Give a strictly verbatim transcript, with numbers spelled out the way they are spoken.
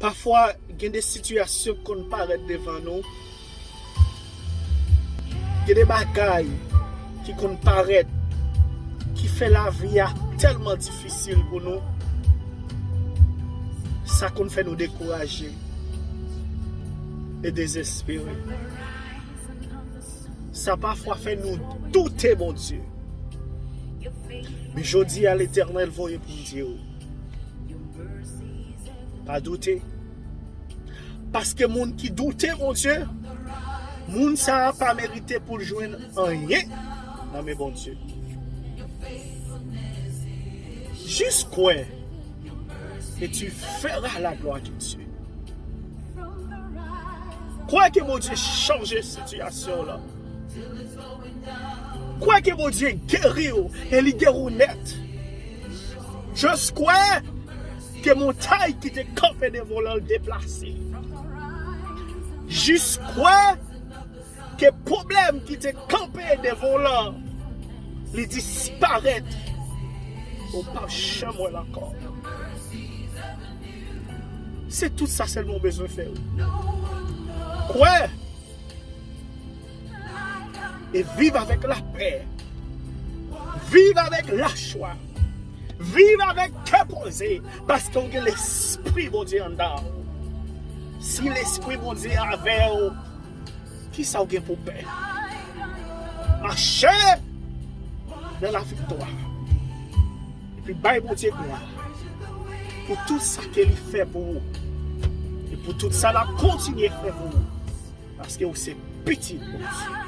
Pafwa, gen de sitiyasyon k konn parèt devan nou. Gen de bagay ki konn parèt, ki fè lavi a tèlman difisil pou nou. Sa konn fè nou dekouraje e dezespere. Sa pafwa fè nou doute Bondye. Men jodi a, Letènèl voye pou m di w, pa doute. Paske moun ki doute Bondye, moun sa a pa merite pou l jwenn anyen nan men Bondye. Jis kwè, et tu verras la gloire de Dieu. Kwè ke Bondye chanje sitiyasyon w la. Kwè ke Bondye geri w e li geri w nèt. Jis kwè ke montay ki te kanpe devan w lan deplase. Jis kwè ke pwoblèm ki te kanpe devan w lan, li disparèt. Ou p ap janm wè l ankò. Se tout sa sèlman w bezwen fè. Kwè e viv avèk lapè. Viv avèk lachwa. Viv avèk kè poze, paske w gen Lespri Bondye anndan w. Si Lespri Bondye avè w, kisa w gen pou pè? Mache nan laviktwa. Epi bay Bondye glwa pou tout sa ke li fè pou ou. E pou tout sa l ap kontinye fè pou ou. Paske ou se pitit Bondye.